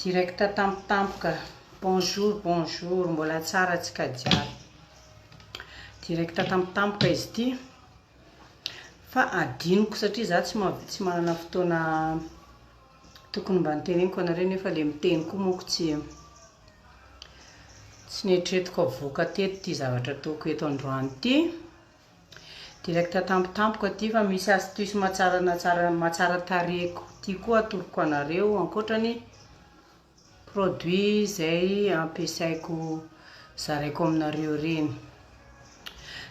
Direct tampotampoka. Bonjour bonjour, mbola tsara tsika jiaby. Direct tampotampoka izy ity fa adinoko satria za tsy tsy manana fotoana tokony mba niteneniko anareo nefa le miteny koa moko tsy tsy neritreretiko avoaka teto ity zavatra ataoko eto androany ity. Direct tampotampoka aty fa misy astuce mahatsara natsara mahatsara tarehy ty koa atoroko anareo ankoatra ny produit izay ampiasaiko zaraiko aminareo ireny.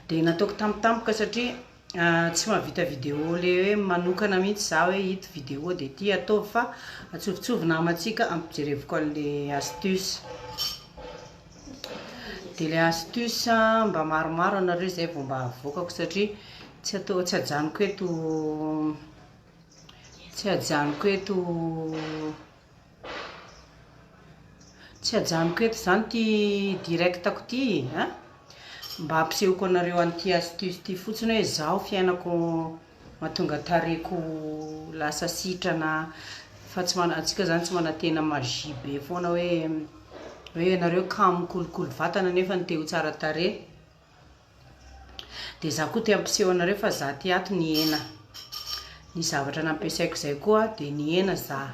Dia nataoko tampotampoka satria tsy mahavita vidéo le hoe manokana mihitsy za hoe ito vidéo dia ity ataovy fa atsovitsovy namantsika ampijereviko an'le astuce. Dia ilay astuce mba maromaro anareo izay vao mba avoakako satria tsy atao tsy ajanoko eto tsy ajanoko eto tsy ajanoko eto izany ity direct-ko ity an! Mba hampisehoko anareo an'ity astuce ity fotsiny hoe izaho fiainako Mahatonga tarehiko ho lasa sitrana fa tsy mana antsika zany tsy manantena magie be foana hoe hoe ianareo kamo mikolokolo vatana nefa te ho tsara tarehy. Dia za koa te hampiseho anareo fa za ty ato nihena. Ny zavatra nampiasaiko izay koa dia nihena za.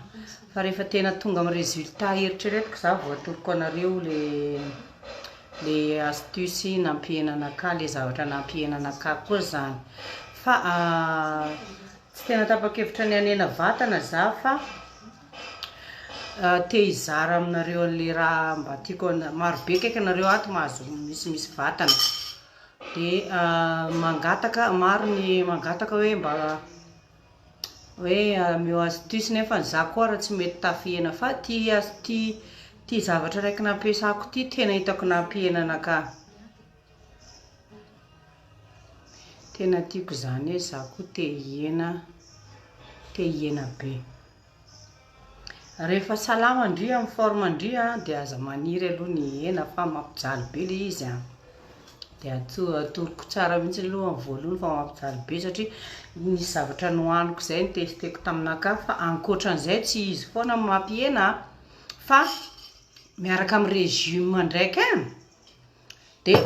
Fa rehefa tena tonga amin'ny résultat eritreretiko za vao atoroko anareo le Le astuce nampihena anakah le zavatra nampihena anakah koa zany fa tsy tena tapa-kevitra ny hanena vatana za fa te hizara aminareo an'le raha mba tiako maro be kaiky nareo ato mahazo misimisy vatana de mangataka maro ny mangataka hoe mba Hoe ameo astuce nefa za koa ary tsy mety tafihena fa ty ty ty zavatra raiky nampiasako ty tena hitako nampihena anakahy. Tena tiako izany hoe za koa te hihena te hihena be. Rehefa salama ndry amin'ny forme ndry dia aza maniry aloha ny hihena fa mampijaly be le izy an. Dia atoroko tsara mihitsy aloha amin'ny voalohany fa mampijaly be satria nisy zavatra nohaniko izay notesteko taminakahy fa ankoatran'izay tsy izy foana no mampihena fa miaraka amin'ny régime ndraiky an. Dia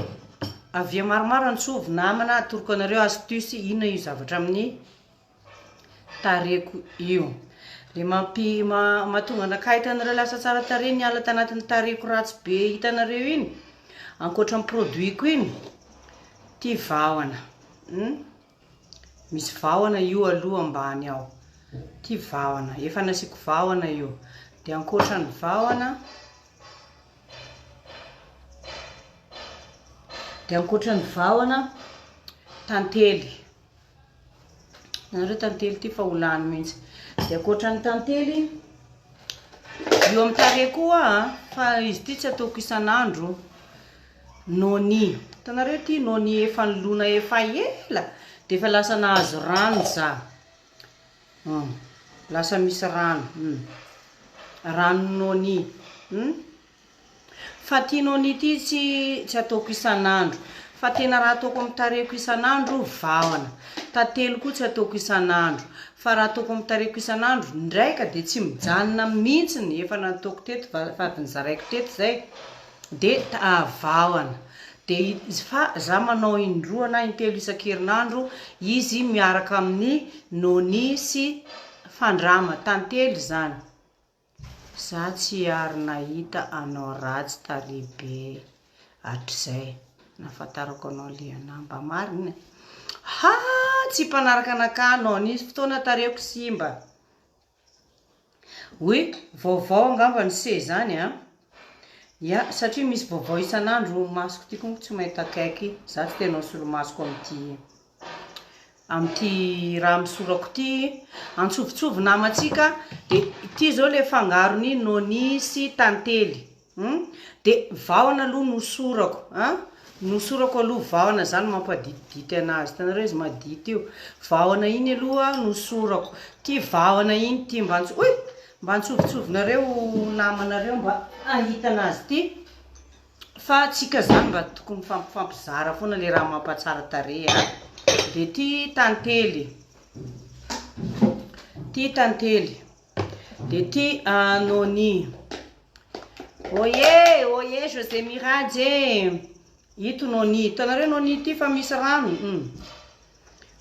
avia maromaro antsovy namana atoroko anareo astuce inona io zavatra amin'ny tarehiko io. Le mampi mahatonga anakahy hitanareo lasa tsara tarehy niala tanatin'ny tarehiko ratsy be hitanareo iny, ankoatra ny produit-ko iny, ty vahona, hum, misy vahona io aloha ambany ao, ty vahona, efa nasiako vahona io, de ankoatra ny vahona, de ankoatra ny vahona, tantely. Nareo tantely ity fa ho lany mihitsy. Dia ankoatra ny tantely, io amin'ny tarehy koa fa izy ity tsy ataoko isan'andro. Noni. Hitanareo ity noni efa nilona efa ela dia efa lasa nahazo rano za. Hum. Lasa misy rano. Hum. Rano noni. Hum. Fa ty noni ty tsy tsy ataoko isan'andro fa tena raha ataoko amin'ny tarehiko isan'andro vahona, tantely koa tsy ataoko isan'andro fa raha ataoko amin'ny tarehiko isan'andro ndraika dia tsy mijanona mintsiny efa nataoko teto fa avy nizaraiko teto zay de vahona de fa za manao indroa na intelo isan-kerinandro izy miaraka amin'ny noni sy fandrama tantely zany. Za tsy ary nahita anao ratsy tarehy be hatrizay nahafantarako anao Liana mba marina e! Haa tsy mpanaraka anakahy anao nisy fotoana tarehiko simba oui vaovao angamba ny se zany an! Ya satria misy vaovao isan'andro masoko ty konko tsy mahita akaiky za tsy te hanao solomasoko amin'ity Amin'ity raha misorako ity, antsovitsovy namantsika, dia ity izao ilay fangaron'ny noni sy tantely hum, dia vahona aloha no hosorako an, nosorako aloha vahona, izany mampaditidity anazy, hitanareo izy madity io, vahona iny aloha no hosorako, ity vahona iny ity mba antso- oy! mba antsovitsovinareo namanareo mba hahita anazy ity. Fa tsika zany mba tokony mifampifampizara foana le raha mampatsara tarehy a! De ty tantely, ty tantely, de ty noni. Oye, oye José Miraj e! Ito noni, hitanareo noni ity fa misy rano? Hum.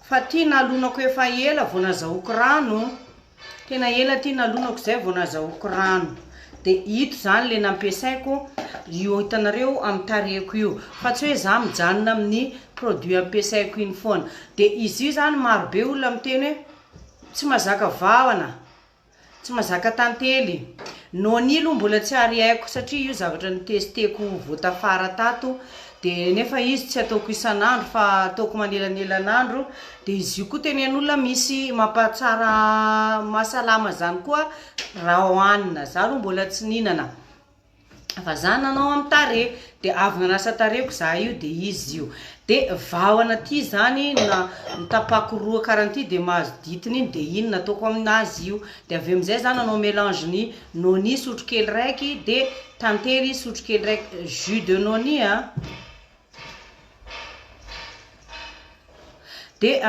Fa ty nalonako efa ela vao nazahoako rano, tena ela ty nalonako zay vao nazahoako rano. De ito zany le nampiasaiko, io hitanareo amin'ny tarehiko io. Fa tsy hoe za mijanona amin'ny produit ampiasaiko iny foana. De izy io zany maro be olona miteny hoe tsy mahazaka vahana. Tsy mazaka tantely. Noni aloha mbola tsy ary haiko satria io zavatra notesteko vao tafara tato dia nefa izy tsy ataoko isan'andro fa ataoko manelanelan'andro dia izy io koa tenen'olona misy mampahatsara mahasalama zany koa raha hohanina, za aloha mbola tsy nihinana. Fa za nanao amin'ny tarehy de avy nanasa tarehiko za io de izy io de vahona ty zany na notapako roa karan'ity de mahazo ditiny iny de iny nataoko aminazy io de avy eo amizay za nanao melange ny noni sotrokely raiky de tantely sotrokely raiky jus de noni a. De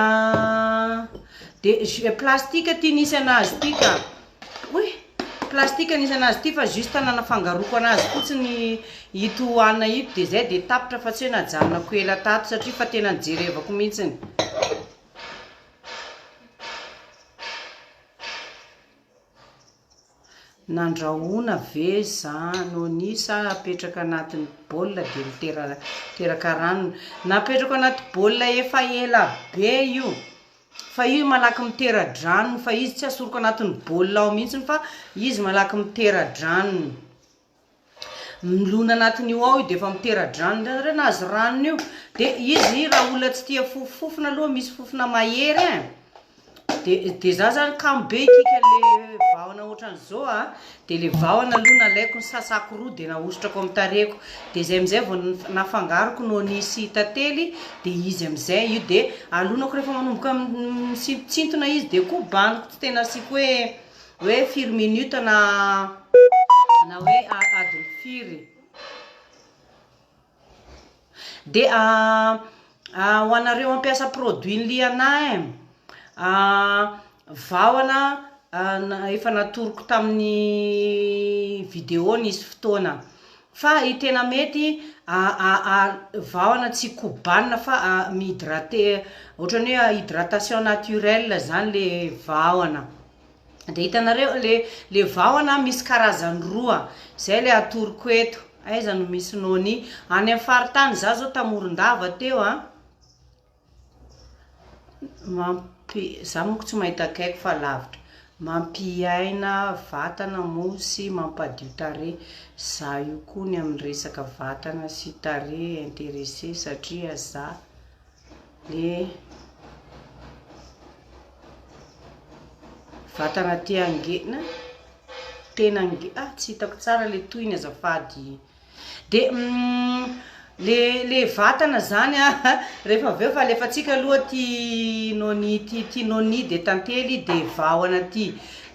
de plastique ty nisy anazy ty ka, oy! Plastique nisy anazy ty fa juste nanafangaroko anazy fotsiny ito hohanina ito de zay de tapitra fa tsy hoe najanonako ela tato satria fa tena nijerevako mihitsiny. Nandrahoina ve za noni sa apetraka anatin'ny bol de miteraka ranony? Napetrako anaty bol efa ela be io fa io malaky mitera-dranony fa izy tsy asoriko anatin'ny bol ao mihitsy fa izy malaky mitera-dranony. Milona anatin'io ao io dia efa mitera-drano indray nareo nahazo ranony io dia izy raha olona tsy tia fofofofona aloha misy fofona mahery e dia dia za zany kamo be hikika le vahona ohatran'izao a dia le vahona aloha nalaiko nisasako roa dia nahosotrako amin'ny tarehiko dia zay amin'izay vao nafangaroko no nisy tantely dia izy amin'izay io dia alonako rehefa manomboka misintotsintona izy dia kobaniko tsy tena asiako hoe Hoe firy minute na na hoe adiny firy. Dia ho anareo hampiasa produit ny Liana e, vahona efa natoroko tamin'ny vidéo nisy fotoana fa i tena mety vahona tsy kobanina fa mi-hydrater ohatran'ny hoe hydratation naturelle zany le vahona. Dia hitanareo le le vahona misy karazany roa, zay le atoroko eto, aiza no misy noni, any amin'ny faritany za zao ta Morondava teo a, mampi- za monko tsy mahita akaiky fa lavitra, mampiaina vatana moa sy mampadio tarehy, za io koa ny amin'ny resaka vatana sy tarehy intéressé satria za. Le vatana te hangena, tena ange- ah tsy hitako tsara le tohiny azafady. De le le vatana zany a rehefa avy eo fa alefantsika aloha ty noni ty ty noni de tantely de vahona ty.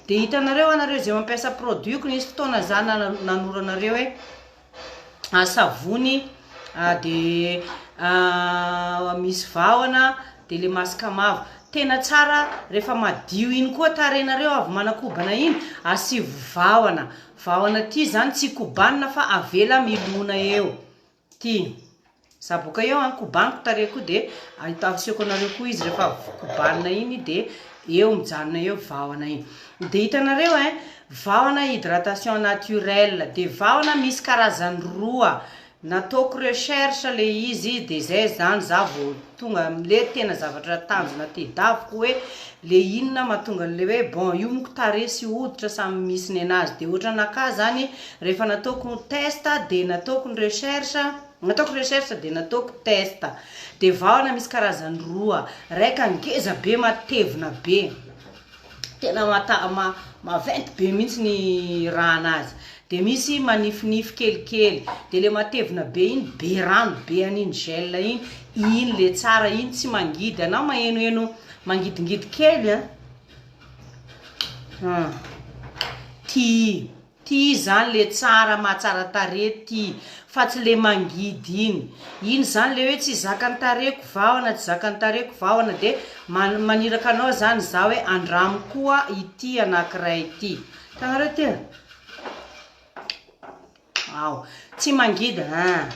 De hitanareo anareo zay mampiasa produit-ko nisy fotoana za nanoro anareo hoe savony de misy vahona de le masque mavo, tena tsara rehefa madio iny koa tarehinareo avy manakobana iny asivo vahona, vahona ty zany tsy kobanina fa avela milona eo ty, za boka eo an kobaniko tarehiko de asehoko anareo koa izy rehefa avy kobanina iny de eo mijanona eo vahona iny, de hitanareo ein Vahona hydratation naturelle de vahona misy karazany roa, nataoko recherche le izy de zay zany za vao tonga amle tena zavatra tanjona tedaviko hoe le inona mahatonga anle hoe bon io monko tarehy sy hoditra samy misy nenazy de ohatran'akahy zany rehefa nataoko test de nataoko ny recherche nataoko recherche de nataoko test de vahona misy karazany roa, raika ngeza be matevina be. Tena mata- ma- maventy be mihitsy ny rà-nazy, de misy manifinify kelikely, de le matevina be iny be rano be an'iny gel iny, iny le tsara, iny tsy mangidy, anao mahenoheno mangidingidy kely an, ty. Ty zany le tsara mahatsara tarehy ty fa tsy le mangidy iny, iny zany le hoe tsy zakan'ny tarehiko vahona tsy zakan'ny tarehiko vahona de maniraka anao zany za hoe andramo koa ity anakiray ity, hitanareo ty? Ao. Tsy mangidy an!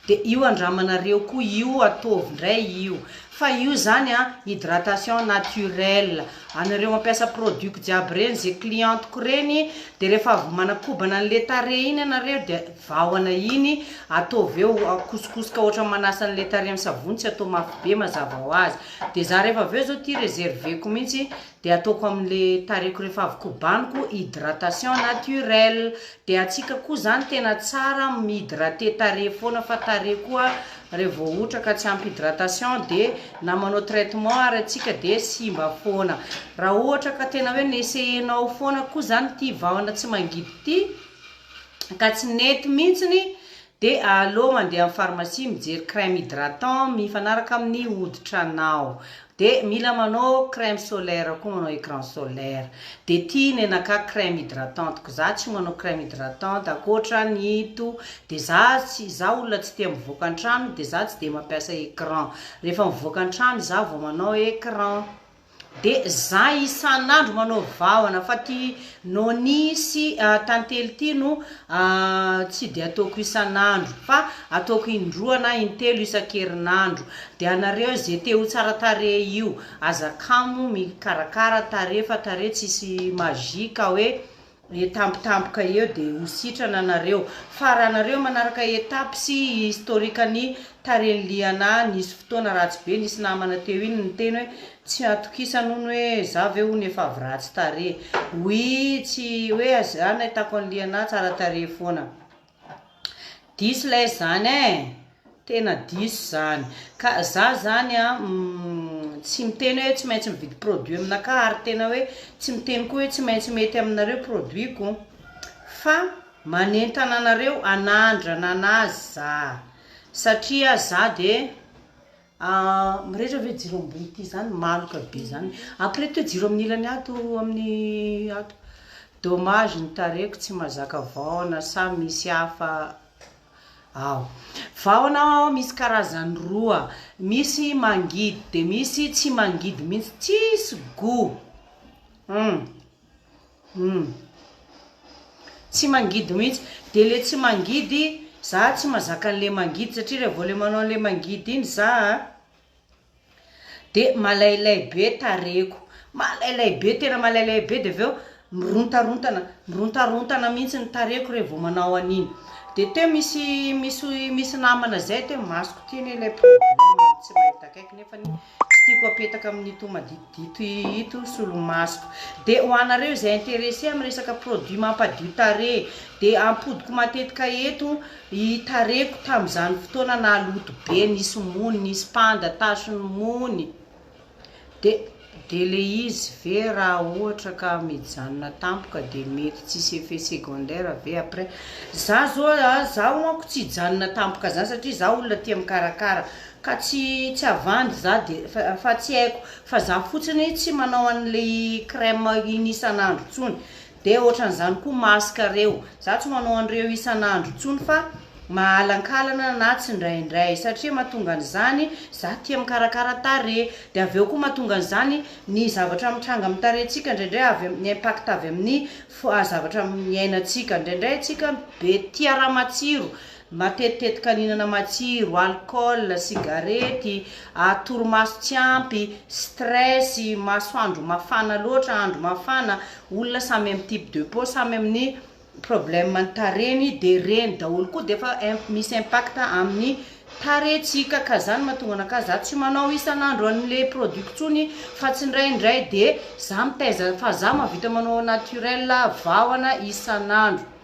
Dia io andramanareo koa io ataovy indray io. Fa io zany an, hydratation naturelle. Anareo mampiasa produit-ko jiaby reny, ze cliente-ko reny, dia rehefa avy manakobana an'le tarehy iny ianareo dia vahona iny, ataovy eo, akosokosoka ohatran'ny manasa an'le tarehy amin'ny savony, tsy atao mafy be mazava ho azy. Dia za rehefa avy eo zao ty reserver-ko mihitsy, Dia ataoko amin'le tarehiko rehefa avy kobaniko hydratation naturelle. Dia antsika koa zany tena tsara mi-hydrater tarehy foana fa tarehy koa revo ohatra ka tsy ampy hydratation dia na manao traitement ary antsika dia simba foana. Raha ohatra ka tena hoe ni-essayer-nao foana koa zany ity vahona tsy mangidy ity ka tsy nety mihitsiny Dia aleo mandeha amin'ny pharmacie mijery crème hydratant mifanaraka amin'ny hoditranao. Dia mila manao crème solaire koa manao écran solaire. Dia ty nenakà crème hydratante-ko. Za tsy manao crème hydratante ankoatra ny ito. Dia za tsy za olona tsy tia mivoaka an-trano dia za tsy dia mampiasa écran. Rehefa mivoaka an-trano za vao manao écran. De za isan'andro manao vahona fa ty noni sy tantely ty no tsy de ataoko isan'andro fa ataoko indroa na intelo isan-kerinandro de anareo ze te ho tsara tarehy io aza kamo mikarakara tarehy fa tarehy tsisy magie ka hoe E tampotampoka eo de ho sitrana nareo fa raha nareo manaraka étape sy historique ny tarehin'i Liana nisy fotoana ratsy be nisy namana teo iny niteny hoe tsy atokisana hono hoe za ve hono efa avy ratsy tarehy oui tsy hoe za nahitako an'i Liana tsara tarehy foana Diso lay zany eh! Tena diso zany. Ka za zany an, tsy miteny hoe tsy maintsy mividy produit aminakahy ary tena hoe tsy miteny koa hoe tsy maintsy mety aminareo produit-ko fa manentana anareo hanandrana anazy za satria za de Mirehitra ve jiro ambony ity zany? Maloka be zany. Ampireheto hoe jiro amin'ny ilany ato amin'ny ato. Dommage ny tarehiko tsy mahazaka vahona sa misy hafa ao. Vahona misy karazany roa, misy mangidy de misy tsy mangidy mihitsy, tsisy gout. Hum. Hum. Tsy mangidy mihitsy. Dia le tsy mangidy, za tsy mazaka an'le mangidy satria raha vao le manao an'le mangidy iny za a, dia malailay be tarehiko. Malailay be, tena malailay be dia avy eo mirontarontana, mirontarontana mihitsy ny tarehiko raha vao manao an'iny. Dia teo misy misy misy namana zay teo, masoko ty anie ilay problème tsy mahita akaiky nefany Tsy tiako apetaka amin'ito maditidito ito solomasoko. Dia ho anareo izay intéressé amin'ny resaka produit mampadio tarehy dia ampodiko matetika eto i tarehiko tamin'izany fotoana naloto be nisy mony, nisy panda, tache ny mony. Dia dia le izy ve raha ohatra ka mijanona tampoka dia mety tsisy effet secondaire ve après? Za zao a, zaho manko tsy hijanona tampoka zany satria za olona tia mikarakara Ka tsy tsy havandy za de fa fa tsy haiko fa za fotsiny tsy manao an'ilay crème iny isan'andro intsony de ohatran'izany koa masque reo za tsy manao an'ireo isan'andro intsony fa mahalankalana na tsindraindray satria mahatonga an'izany za tia mikarakara tarehy de avy eo koa mahatonga an'izany ny zavatra mitranga amin'ny tarehintsika indraindray avy amin'ny impact avy amin'ny zavatra iainantsika indraindray tsika be tia raha matsiro Matetitetika nihinana matsiro, alcool, sigarety, torimaso tsy ampy, stress, masoandro mafana loatra, andro mafana, olona samy amin'ny type de peau, samy amin'ny problème ny tarehiny de reny daholo koa de efa misy impact amin'ny tarehintsika ka zany mahatonga anakahy za tsy manao isan'andro an'le produit-ko tsony fa tsindraindray de za mitaiza fa za mahavita manao naturel vahona isan'andro.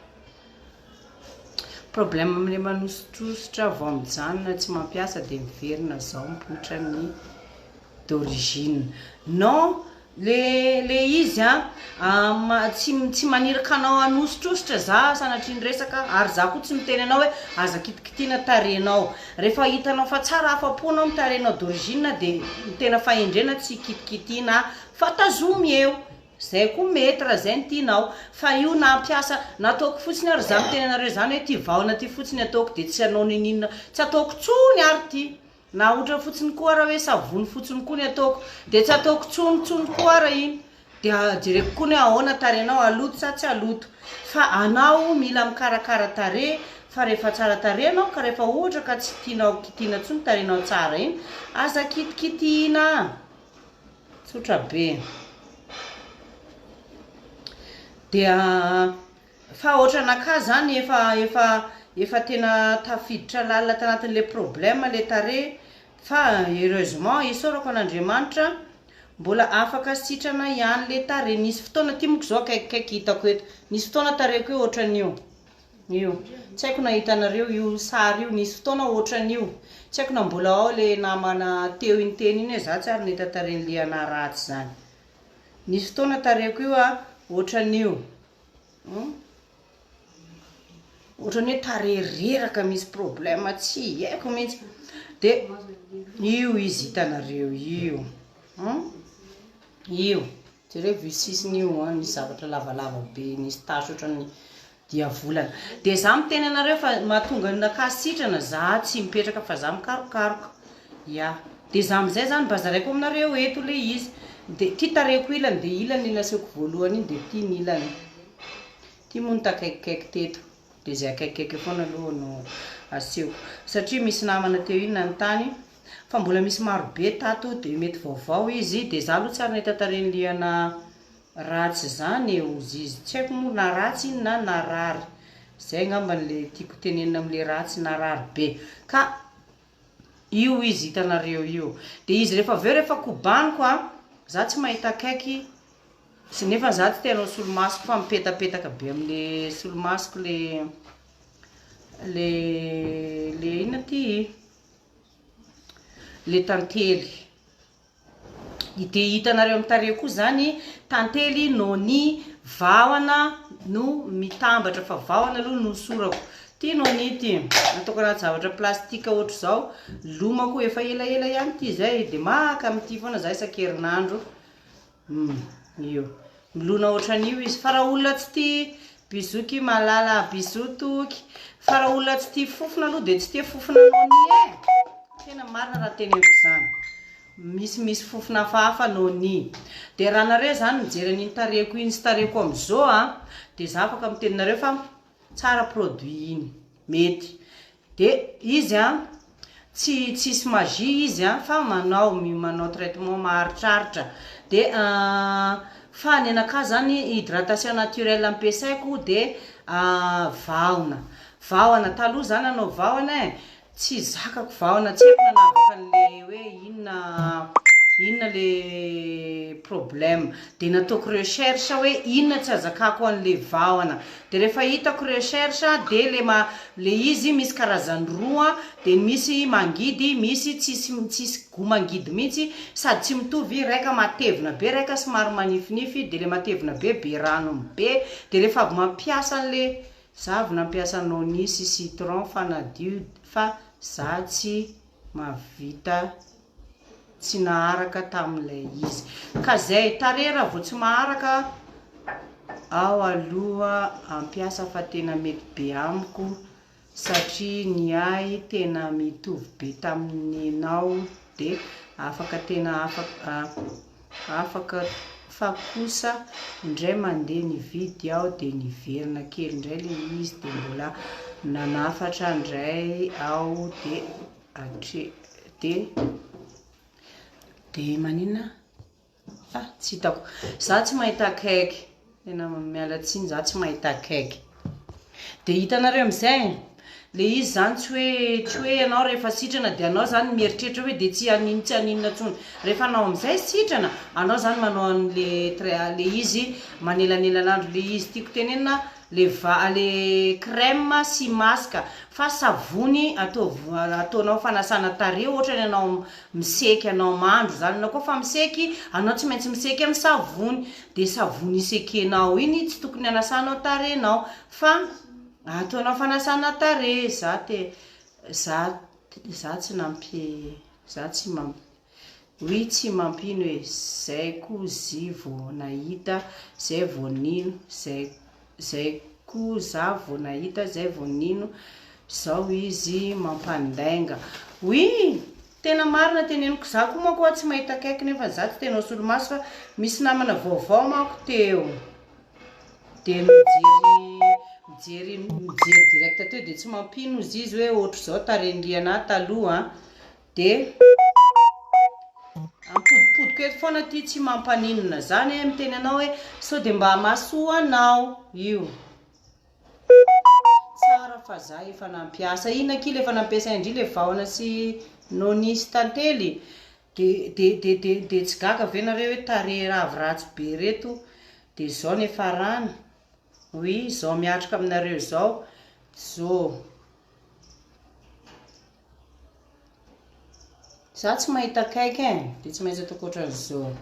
Problème amle manosotrosotra vao mijanona tsy mampiasa de miverina zao mipoitra ny d'origine. Non le le izy an tsy tsy maniraka anao hanosotrosotra za sanatria ny resaka ary za koa tsy miteny anao hoe aza kitikitina tarehinao. Rehefa hitanao fa tsara afa-po anao ny tarehinao d'origine de ny tena fahendrena tsy kitikitina fa tazomy eo. Zay koa mety raha zay no tianao, fa io nampiasa, nataoko fotsiny ary za miteny anareo zany hoe ty vahona ty fotsiny ataoko de tsy hanao niniana, tsy ataoko tsony ary ty, na ohatra fotsiny koa ara hoe savony fotsiny koa ny ataoko de tsy ataoko tsony tsony koa ara iny. Dia jereko koa ny hoe ahoana tarehinao, haloto sa tsy haloto. Fa anao mila mikarakara tarehy fa rehefa tsara tarehy ianao ka rehefa ohatra ka tsy tianao kitihina intsony tarehinao tsara iny, aza kitikitihina. Tsotra be. Dia fa ohatran'akà zany efa efa efa tena tafiditra lalina tanatin'le problème le tarehy fa heureusement isaorako an'Andriamanitra mbola afaka sitrana ihany le tarehy. Nisy fotoana, ty monko zao akaikikaiky hitako eto, nisy fotoana tarehiko io ohatran'io. Io. Tsy haiko na hitanareo io sary io, nisy fotoana ohatran'io. Tsy haiko na mbola ao le namana teo iny teny iny hoe za tsy ary nahita tarehin'i Liana ratsy zany. Nisy fotoana tarehiko io a, ohatran'io. Hum. Ohatran'ny hoe tarehy reraka misy problème tsy haiko mihitsy. De io izy hitanareo io. Hum. Io. Jereo io sisiny io an, nisy zavatra lavalava be, nisy tache ohatran'ny diavolana. Dia za miteny anareo fa mahatonga anakahy sitrana, za tsy mipetraka fa za mikarokaroka. Ya. Dia za amin'izay zany mba zaraiko aminareo eto le izy. Dia ity tarehiko ilany, dia ilany le nasehoko voalohany iny, dia ity ny ilany. Ity moa no takaikikaiky teto. Dia izay akaikikaiky eo foana aloha no asehoko. Satria misy namana teo iny nanontany. Fa mbola misy maro be tato de mety vaovao izy de za aloha tsy ary nahita tarehiny liana ratsy zany e ozy izy tsy haiko moa na ratsy iny na narary zay angambany le tiako tenenina amle ratsy narary be ka io izy hitanareo io de izy rehefa avy eo rehefa kobaniko a za tsy mahita akaiky sy nefa za tsy te hanao solomasoko fa mipetapetaka be amle solomasoko le le le inona ty le tantely. Dia hitanareo amin'ny tarehy koa izany, tantely, noni, vahona no mitambatra fa vahona aloha no hosorako. Ity noni ity, ataoko anaty zavatra plastique ohatr'izao, lomako efa elaela ihany ity izay, dia maka amin'ity foana za isan-kerinandro. Humm io. Milona ohatran'io izy. Fa raha olona tsy tia bisous ki malala bisous toky. Fa raha olona tsy tia fofona aloha dia tsy tia fofona noni e. Tena marina raha teneniko izany. Misy misy fofona hafahafa noni. Dia raha nareo izany mijery an'iny tarehiko iny sy tarehiko amin'izao a, dia za afaka miteny nareo fa tsara produit iny. Mety. De izy an, tsy tsisy magie izy an, fa manao manao traitement maharitraritra, de fa ny anakahy zany hydratation naturelle ampiasaiko de vahona, vahona, taloha za nanao vahona e, tsy zakako vahona, tsy haiko nanavaka anle hoe inona inona le problème, de nataoko recherche hoe inona tsy azakako anle vahona, De rehefa hitako recherche de le ma le izy misy karazany roa de misy mangidy misy tsisy tsisy gout mangidy mihitsy sady tsy mitovy raika matevina be raika somary manifinify de le matevina be be ranony be de rehefa avy mampiasa anle za avy nampiasa noni sy citron fanadio fa za tsy mavita tsy naharaka tamin'ilay izy. Ka zay, tarehy raha vao tsy maharaka aho aloha hampiasa fa tena mety be amiko satria ny ahy tena mitovy be tamin'nenao de afaka tena afaka afaka fa kosa indray mandeha nividy aho de niverina kely indray le izy de mbola nanafatra indray aho de Atre de de maninona ah tsy hitako za tsy mahita akaiky tena miala tsiny za tsy mahita akaiky de hitanareo amizay le izy zany tsy hoe tsy hoe ianao rehefa sitrana de anao zany mieritreritra hoe de tsy hanino tsy haninona tsony rehefa anao amizay sitrana anao zany manao an'le tra- le izy manelanelan'andro le izy tiako tenenina Le va le crème sy masque fa savony ataovy ataonao fanasana tarehy ohatra ny anao miseky anao mandro zany anao koa fa miseky anao tsy maintsy miseky amin'ny savony de savony isekenao iny tsy tokony anasanao tarehinao fa ataonao fanasana tarehy za te za za tsy nampi za tsy mampi Oui tsy mampino e, zay ko zy vo nahita zay vo nino, zay zay ko za vo nahita zay vo nino, zao izy mampandainga. Oui! Tena marina teneniko za koa manko tsy mahita akaiky nefa za tsy te hanao solomaso fa misy namana vaovao manko teo de mijery mijery mijery direct teo de tsy mampino ozy izy hoe ohatr'izao tarehin'i Liana taloha an de ampodipodiko eto foana ty tsy mampaninona zany miteny anao hoe sao de mba mahasoa anao io. Tsara fa za efa nampiasa. Inona akia le efa nampiasain-dry le vahona sy noni sy tantely? De de de de de tsy gaga ve nareo hoe tarehy ravy ratsy be reto de zao ny hiafarany? Oui, zao miatrika aminareo zao, zo. Za tsy mahita akaiky e, de tsy maintsy ataoko ohatran'izao.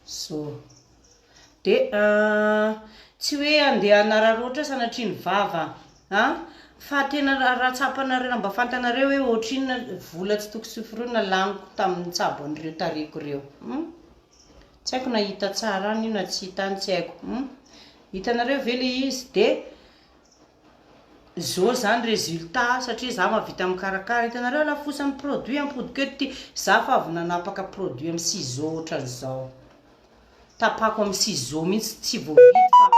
Zo. Dia tsy hoe andeha hanararaotra sanatria ny vava an! Fa tena raha tsapanareo, raha mba fantanareo hoe ohatrinona vola tsy tokony tsy ho foronina laniko tamin'ny nitsabo an'ireo tarehiko ireo. Hum? Tsy haiko na hita tsara any io na tsy hita any tsy haiko. Hum? Hitanareo ve ilay izy? Dia Zao zany résultat satria za mahavita mikarakara, hitanareo halafosan'ny produit ampodiko eto ty, za fa avy nanapaka produit amin'ny ciseaux ohatran'izao, tapako amin'ny ciseaux mihitsy tsy voavidy fa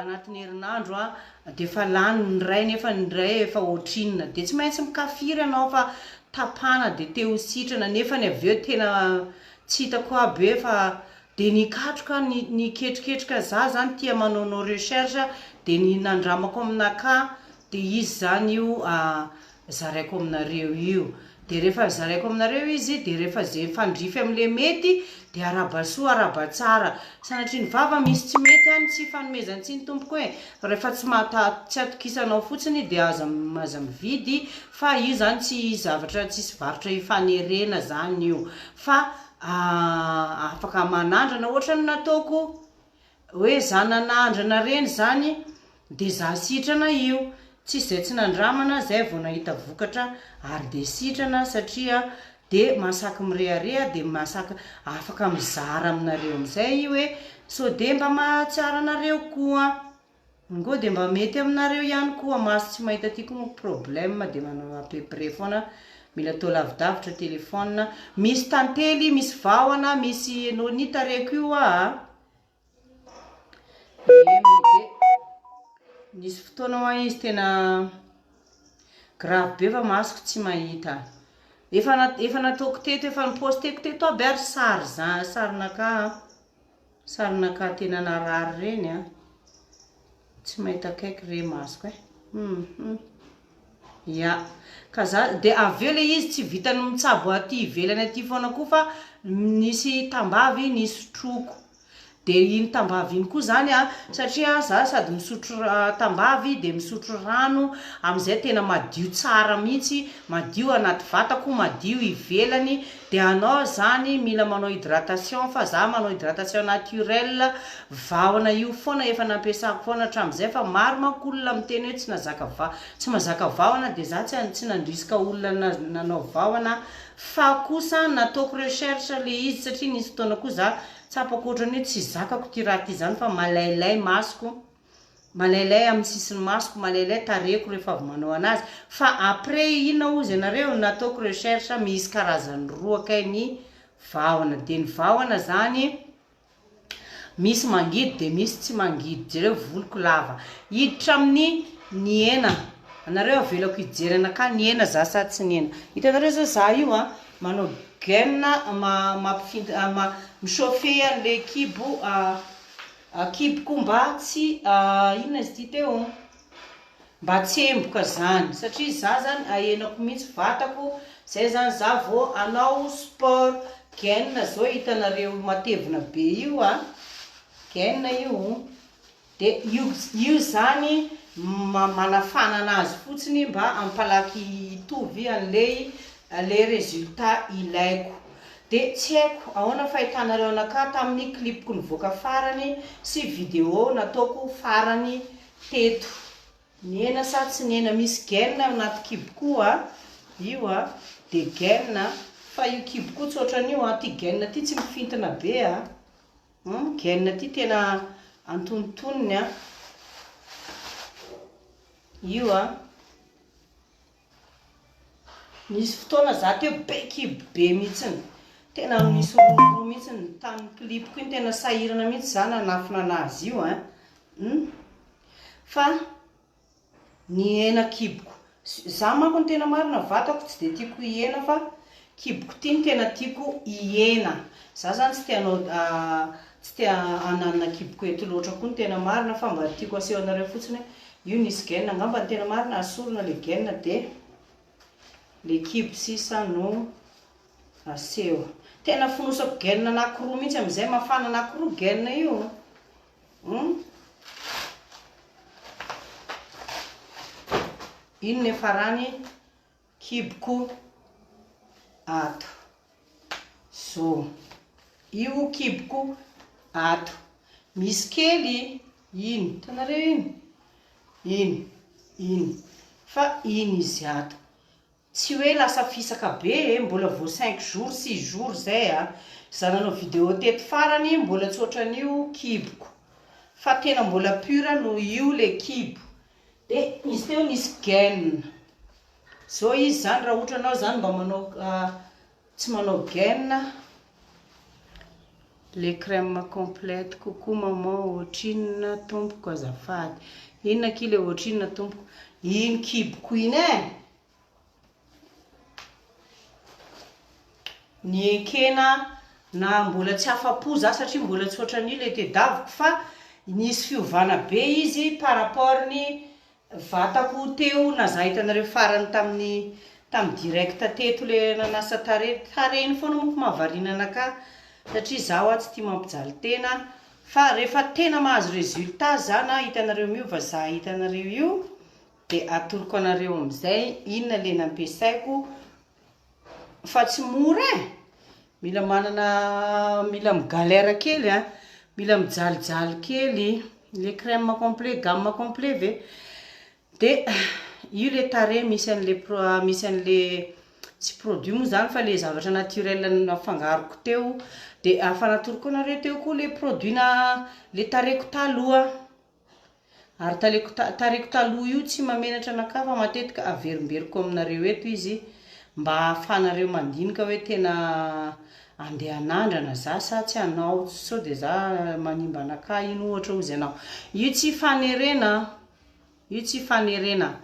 anatin'ny herinandro a de efa lany ny iray nefa ny iray efa ohatrinona, de tsy maintsy mikafiry ianao fa tapahana de te ho sitrana nefany avy eo tena tsy hitako aby hoe fa Dia nikatroka niketriketrika za zany tia manaonao recherche dia ny nandramako aminakahy dia izy zany io zaraiko aminareo io dia rehefa zaraiko aminareo izy dia rehefa ze mifandrify amle mety dia arahaba soa arahaba tsara sanatria ny vava misy tsy mety any tsy ifanomezantsiny tompoko e rehefa tsy mahata tsy atokisanao fotsiny dia aza aza mividy fa io zany tsy zavatra tsisy varotra ifanerena zany io fa Afaka manandrana ohatran'ny nataoko hoe za nanandrana reny zany de za sitrana io, tsisy zay tsy nandramana zay vao nahita vokatra ary de sitrana satria de mahasaky mirehareha de mahasaky afaka mizara aminareo amizay io hoe sao de mba mahatsara anareo koa. Ngo dia mba mety aminareo ihany koa maso tsy mahita aty koa moa problème dia manao à peu près foana mila atao lavidavitra téléphone misy tantely misy vahona misy noni tarehiko io hoa a dia nisy fotoana hoa izy tena grave be fa masoko tsy mahita efa efa nataoko teto efa ni-posteko teto aby ary sary za sarinakahy a Sarinakahy tena narary reny an! Tsy mahita akaiky re masoko eh! Hum Ya! Ka za, dia avy eo ilay izy tsy vitan'ny mitsabo aty ivelany aty foana koa fa nisy tambavy nisotroko. Dia iny tambavy iny koa izany an, satria za sady misotro tambavy dia misotro rano amin'izay tena madio tsara mihitsy, madio anaty vatako, madio ivelany, Dia anao zany mila manao hydratation fa za manao hydratation naturel vahona io foana efa nampiasako foana hatramin'izay fa maro manko olona miteny hoe tsy nazaka va tsy mazaka vahona dia za tsy tsy nandrisika olona nanao vahona fa kosa nataoko recherche le izy satria nisy fotoana koa za tsapako ohatran'ny hoe tsy zakako ity raha ity zany fa malailay masoko Malailay amin'ny sisin'ny masoko, malailay tarehiko rehefa avy manao anazy, fa après inona hozy ianareo, nataoko recherche misy karazany roa kay ny vahona, dia ny vahona zany misy mangidy dia misy tsy mangidy, jereo voloko lava, hiditra amin'ny ny hena, anareo avelako hijery anakahy ny hena za sa tsy ny hena, hitanareo zao za io an, manao gaine mampifintina mi-chauffer an'le kibo Akiboko mba tsy inona izy ity teo? Mba tsy emboka zany satria za zany ahenako mihitsy vatako zay zany za vao hanao sport gaine zao hitanareo matevina be io a, gaine io de io io zany manafana anazy fotsiny mba hampalaky hitovy an'ilay le résultat ilaiko. De tsy haiko ahoana fahitanareo anakahy tamin'ny clip-ko nivoaka farany sy vidéo nataoko farany teto. Nihena sa tsy nihena? Misy gaine anaty kibo koa io a, de gaine fa io kibo koa tsy ohatran'io a, ty gaine ty tsy mifintina be a. Hum gaine ty tena antonontonony a. Io an. Nisy fotoana za teo be kibo be mihitsiny. Tena nisy roroa mihitsiny tamin'ny clip-ko iny tena sahirana mihitsy za nanafina anazy io an. Hum. Fa nihena kiboko. Za manko ny tena marina vatako tsy dia tiako hihena fa kiboko ty no tena tiako hihena. Za zany tsy te hanao tsy te hananona kiboko eto loatra koa ny tena marina fa mba tiako aseho anareo fotsiny hoe io nisy gaine angamba ny tena marina asorina le gaine dia le kibo sisa no aseho. Tena fonosako gaine anakiroa mihitsy amin'izay mafana anakiroa gaine io. Hum. Iny niafarany kiboko ato. Zo. Io kiboko ato. Misy kely iny. Hitanareo iny? Iny. Iny. Fa iny izy ato. Tsy hoe lasa fisaka be e, mbola vao cinq jours, six jours zay a! Za nanao vidéo teto farany mbola tsy ohatran'io kiboko fa tena mbola pure noho io le kibo. De izy teo nisy gaine, zao izy zany raha ohatra anao zany mba manao tsy manao gaine, le crème complète coucou maman ohatrinona tompoko azafady, inona akia le ohatrinona tompoko, iny kiboko iny e! Niekena na mbola tsy afa-po za satria mbola tsy ohatran'io le tedaviko fa nisy fiovana be izy par rapport ny vatako teo na za hitanareo farany tamin'ny tamin'ny direct teto le nanasa tarehy, tarehy iny foana manko mahavariana anakahy satria za hoa tsy tia mampijaly tena fa rehefa tena mahazo résultat za na hitanareo miova za hitanareo io Dia atoroko anareo amin'izay inona le nampiasaiko fa tsy mora e! Mila manana, mila mi-galère kely an, mila mijalijaly kely, le crème complet, gamme complet ve? Dia io le tarehy misy an'le misy an'le tsy produit moa zany fa le zavatra naturel nafangaroko teo, dia efa natoroko anareo teo koa le produit na le tarehiko taloha. Ary taleko tareko taloha io tsy mamenatra anakahy fa matetika averimberiko aminareo eto izy mba ahafanareo mandinika hoe tena andeha hanandrana za sa tsy hanao sao dia za manimba anakahy iny ohatra hozy ianao. Io tsy fanerena an! Io tsy fanerena.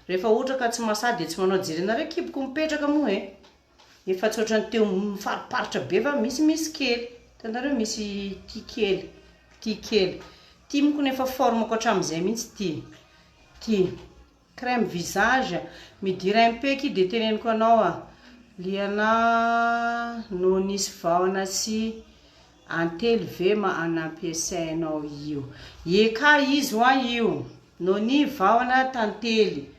Rehefa ohatra ka tsy mahasahy dia tsy manao jerenareo kiboko mipetraka moa e! Efa tsy ohatran'ny teo mifariparitra be fa misimisy kely. Hitanareo misy ity kely, ity kely. Ity moko nefa forme-ko hatramin'izay mihitsy ity. Ity. Crème visage. Midira MP akia dia teneniko anao a. Liana no nisy vahona sy antely ve ma nampiasainao io? Eka izy hoa io. Noni vahona tantely.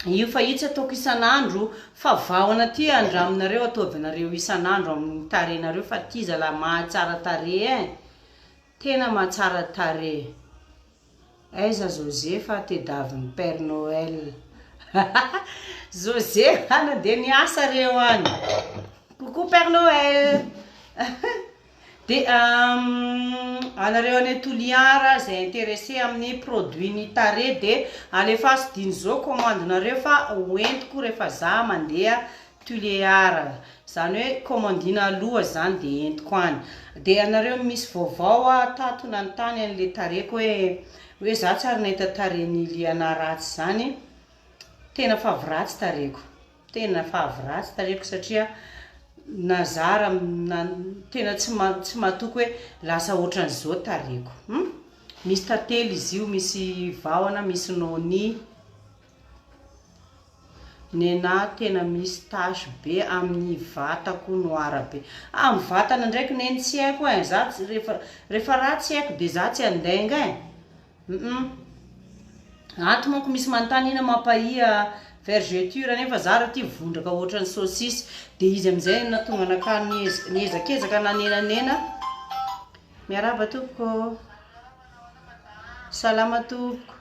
Io fa io tsy ataoko isan'andro fa vahona ty andraminareo ataovinareo isan'andro amin'ny tarehinareo fa ty zalahy mahatsara tarehy eh! Tena mahatsara tarehy. Aiza José fa tedavin'i Père Noël. José a nandeha niasa reo any. Coucou Père Noël. Dia anareo any Toliara izay intéressé amin'ny produit ny tarehy dia alefaso diny zao commande nareo fa ho entiko rehefa za mandeha Tulear. Izany hoe commandina aloha zany dia entiko any. Dia anareo misy vaovao aho tato nanontany an'le tarehiko hoe hoe za tsy ary nahita tarehin'i Liana ratsy izany. Tena fa avy ratsy tarehiko. Tena fa avy ratsy tarehiko satria na zara na tena tsy tsy matoky hoe lasa ohatran'izao tarehiko. Hum? Misy tantely izy io, misy vahona, misy noni. Nenah tena misy tache be amin'ny vatako noir be. Amin'ny vatana ndraiky neny tsy haiko ein, za tsy rehefa rehefa raha tsy haiko de za tsy handainga ein. Humm. Ato manko misy manontany inona mampahia vergeture nefa za raha ty vondraka ohatran'ny saucisse de izy amizay nahatonga anakahy niezakezaka nanenanena. Miarahaba tompoko ô. Salama tompoko.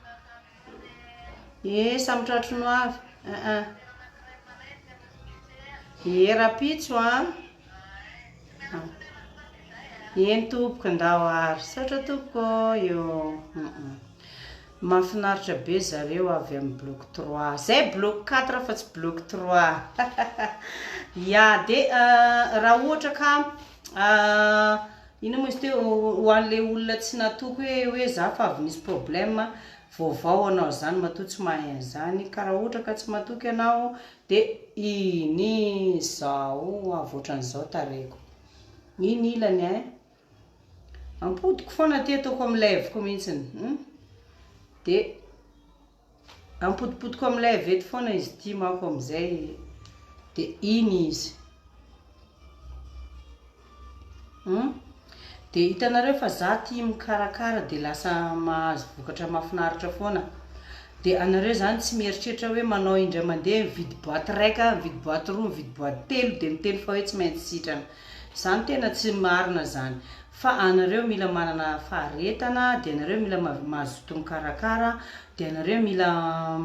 Ee samy tratry no avy. Aa. Ee rapitso an. Eny tompoko, ndao ary. Misaotra tompoko ô. Eo. Mahafinaritra be zareo avy amin'ny bloc trois. Zay bloc quatre fa tsy bloc trois. Ya de raha ohatra ka inona moa izy teo ho an'le olona tsy natoky hoe hoe za fa avy nisy problème vaovao anao zany matoa tsy mahay an'izany ka raha ohatra ka tsy matoky ianao de iny zao avy ohatran'izao tarehiko. Iny ilany ein. Ampodiko foana aty ataoko amin'ny lèvre-ko mihitsiny hum dia ampodipodiko amin'ny lèvre eto foana izy ity manko amin'izay dia iny izy hum dia hitanareo fa za tia mikarakara dia lasa mahazo vokatra mahafinaritra foana dia anareo zany tsy mieritreritra hoe manao indray mandeha mividy boite raika mividy boite roa mividy boite telo dia miteny fa hoe tsy maintsy sitrana Zany tena tsy marina zany. Fa anareo mila manana faharetana, dia anareo mila mazoto mikarakara, dia anareo mila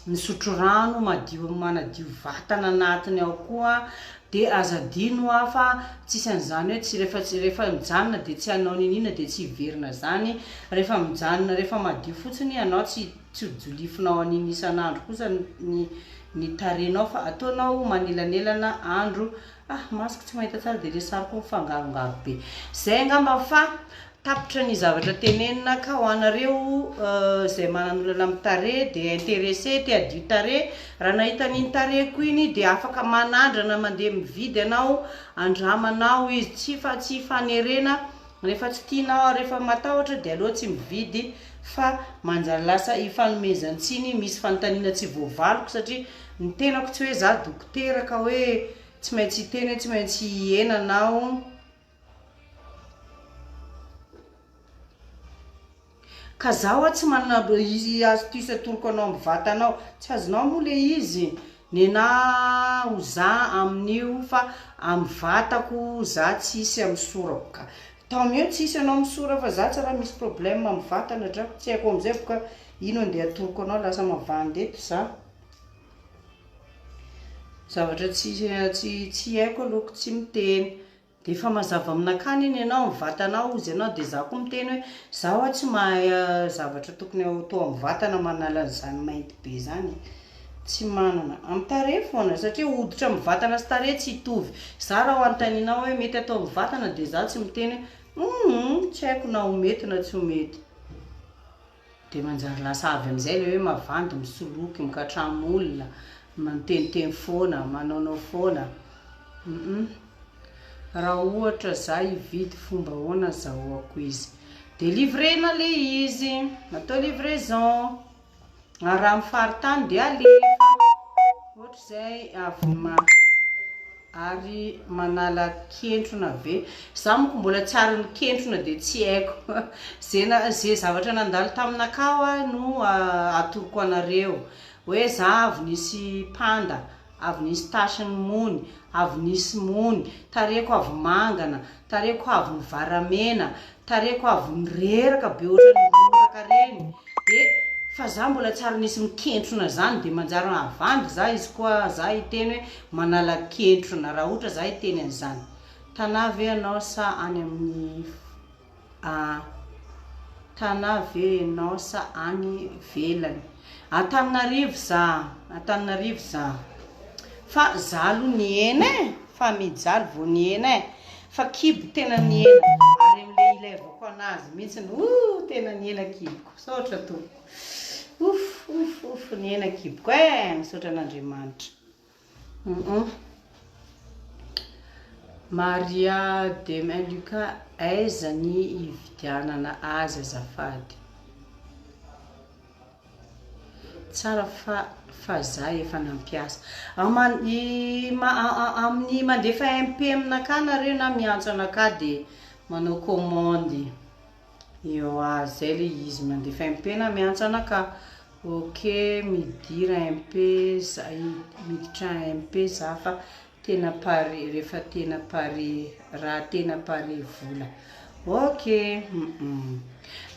misotro rano madio manadio vatana anatiny ao koa, dia aza adino hoa fa tsisy an'izany hoe tsy rehefa tsy rehefa mijanona dia tsy hanao niniana dia tsy hiverina zany, rehefa mijanona rehefa madio fotsiny ianao tsy tsy ho jolifinao an'iny isan'andro kosa ny ny tarehinao fa ataonao manelanelana andro Ah masoko tsy mahita tsara dia le sary koa mifangarongaro be. Zay angamba fa tapitra ny zavatra tenenina ka ho anareo izay manana olana amin'ny tarehy dia intéressé te hadio tarehy, raha nahita an'iny tarehiko iny dia afaka manandrana mandeha mividy ianao, andramanao izy, tsy fa tsy ifanerena, rehefa tsy tianao rehefa matahotra dia aleo tsy mividy fa manjary lasa ifanomezan-tsiny, misy fanontaniana tsy voavaliko satria ny tenako tsy hoe za dokotera ka hoe tsy maintsy hiteny hoe tsy maintsy hihena anao. Ka za hoa tsy manana astuce atoroko anao amin'ny vatanao. Tsy azonao moa le izy. Nenah ho za amin'io fa amin'ny vatako za tsisy amin'ny sorako ka. Tant mieux tsisy anao misora fa za tsy raha misy problème amin'ny vatana drako tsy haiko amizay boka ino andeha atoroko anao lasa mavandy eto za. Zavatra tsy tsy tsy haiko aloha ko tsy miteny. Dia efa mazava aminakahy anie ny anao, ny vatanao hozy ianao, dia za koa miteny hoe za hoa tsy mahay zavatra tokony atao amin'ny vatana manala an'izany mainty be izany e. Tsy manana. Amin'ny tarehy foana, satria hoditra amin'ny vatana sy tarehy tsy hitovy. Za raha ho anontanianao hoe mety atao amin'ny vatana dia za tsy miteny hoe humm tsy haiko na ho mety na tsy ho mety. Dia manjary lasa avy amin'izay ilay hoe mavandy, misoloky, mikatramo olona, miteniteny foana, manaonao foana. Humm. Raha ohatra za hividy fomba ahoana azahoako izy? Dia livrena le izy, atao livraison. Ary raha amin'ny faritany dia alefa. Ohatr'izay avy ma. Ary manala kentrona ve? Za moko mbola tsy ary nikentrona dia tsy haiko. Ze na ze zavatra nandalo taminakahy hoa no atoroko anareo. Hoe za avy nisy panda, avy nisy tache ny mony, avy nisy mony, tarehiko avy mangana, tarehiko avy nivaramena, Tarehiko avy nireraka be ohatran'ny roraka reny de fa za mbola tsy ary nisy mikentrona zany de manjary havandy za izy koa za hiteny hoe manala kentrona raha ohatra za hiteny an'izany Tana ve ianao sa any amin'ny a Tana ve ianao sa any ivelany Antananarivo za Antananarivo za fa za aloha nihena e fa mijaly vao nihena e Fa kibo tena nihena ary amle ilaivako anazy mihitsiny ooh tena nihena kiboko misaotra tompoko ouf ouf ouf nihena kiboko eh misaotra an'Andriamanitra humm Maria Demain Lucas aiza ny hividianana azy azafady. Tsara fa fa za efa nampiasa. Aman i ma amin'ny mandefa MP aminakahy nareo na miantso anakahy de manao commande. Ewa zay le izy mandefa MP na miantso anakahy. Ok midira MP za miditra MP za fa Tena pare rehefa tena pare raha tena pare vola. Ok humm.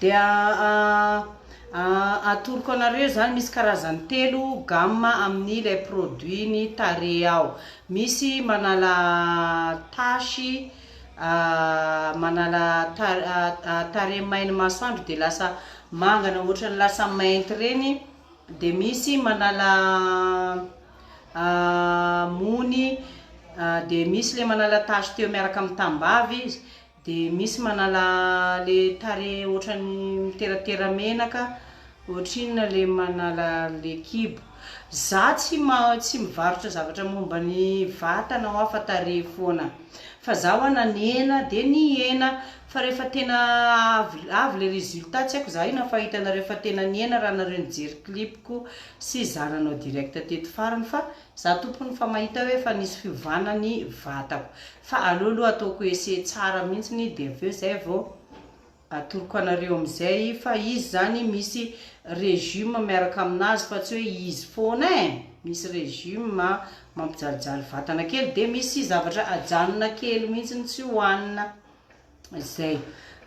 Dia atoroko anareo zany misy karazany telo gamme amin'ny ilay produit ny tarehy ao. Misy manala tache, manala tarehy maina masoandro dia lasa. mangana ohatran'ny lasa mainty ireny, dia misy manala mony, dia misy le manala tache teo miaraka amin'ny tambavy izy, dia misy manala le tarehy ohatran'ny miteratera menaka, ohatrinona le manala le kibo. Za tsy tsy mivarotra zavatra momba ny vatana hoa fa tarehy foana. Fa za hoa nanena dia nihena, fa rehefa tena avy avy le résultat tsy haiko za io na fa hitanareo fa tena nihena raha nareo nijery clip-ko sy za nanao direct teto farany fa za tompony fa mahita hoe efa nisy fiovana ny vatako. Fa aleo aloha ataoko essai tsara mihitsiny dia avy eo zay vao atoroko anareo amizay fa izy zany misy régime miaraka aminazy fa tsy hoe izy foana e! Misy régime mampijalijaly vatana kely dia misy zavatra ajanona kely mihitsiny tsy hohanina. Zay.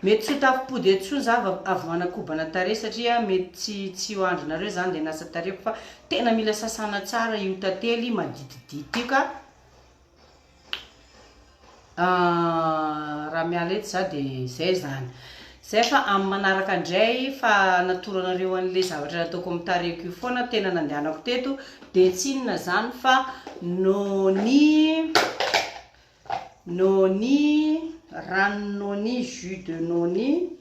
Mety tsy ho tafipody eto intsony za avy manakobana tarehy satria mety tsy tsy ho andrinareo zany dia hanasa tarehiko fa tena mila sasana tsara io tantely maditidity io ka. Raha miala eto za dia zay zany. Zay fa amin'ny manaraka indray fa natoro anareo an'le zavatra nataoko amin'ny tarehiko io foana tena nandehanako teto dia tsy inona zany fa noni noni rano noni jus de noni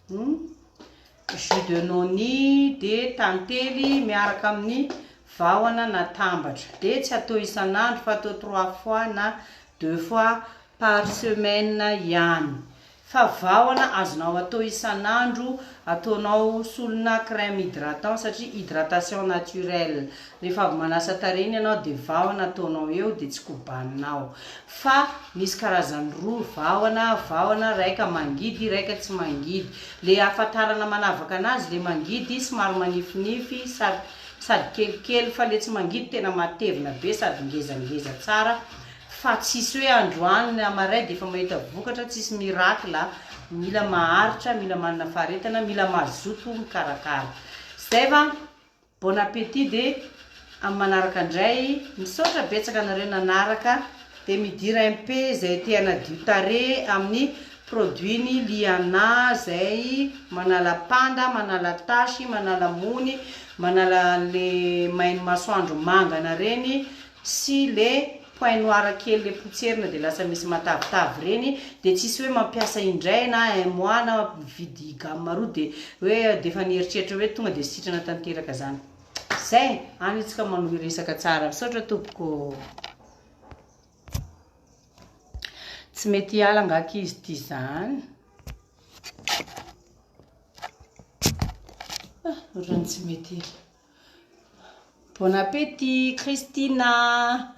Jus de noni dia tantely miaraka amin'ny vahona natambatra. Dia tsy atao isan'andro fa atao trois fois na deux fois par semaine ihany. Fa vahona azonao atao isan'andro, ataonao solona crème hydratant satria hydratation naturelle. Rehefa avy manasa tarehy iny ianao dia vahona ataonao eo dia tsy kobaninao. Fa misy karazany roa vahona, vahona raika mangidy raika tsy mangidy. Le ahafantarana manavaka anazy le mangidy somary manifinify sady sady kelikely fa le tsy mangidy tena matevina be sady ngezangeza tsara fa tsisy hoe androany na maray de efa mahita vokatra tsisy miracle a, mila maharitra, mila manana faharetana, mila mazoto mikarakara. Zay va. Bon appétit dia amin'ny manaraka indray, misaotra betsaka anareo nanaraka dia midira MP izay te hanadio tarehy amin'ny produit ny Liana izay manala panda, manala tache, manala mony, manala an'le main'ny masoandro mangana reny sy le point noir kely le potserina de lasa misy matavitavy reny de tsisy hoe mampiasa indray na un mois na mividy gamme roa de hoe de efa nieritreritra hoe tonga de sitrana tanteraka zany. Zay, any tsika manohy resaka tsara. Misaotra tompoko. Tsy mety hiala angaha ankizy ity zany. Ah, ohatran'ny tsy mety. Bon appétit Christina.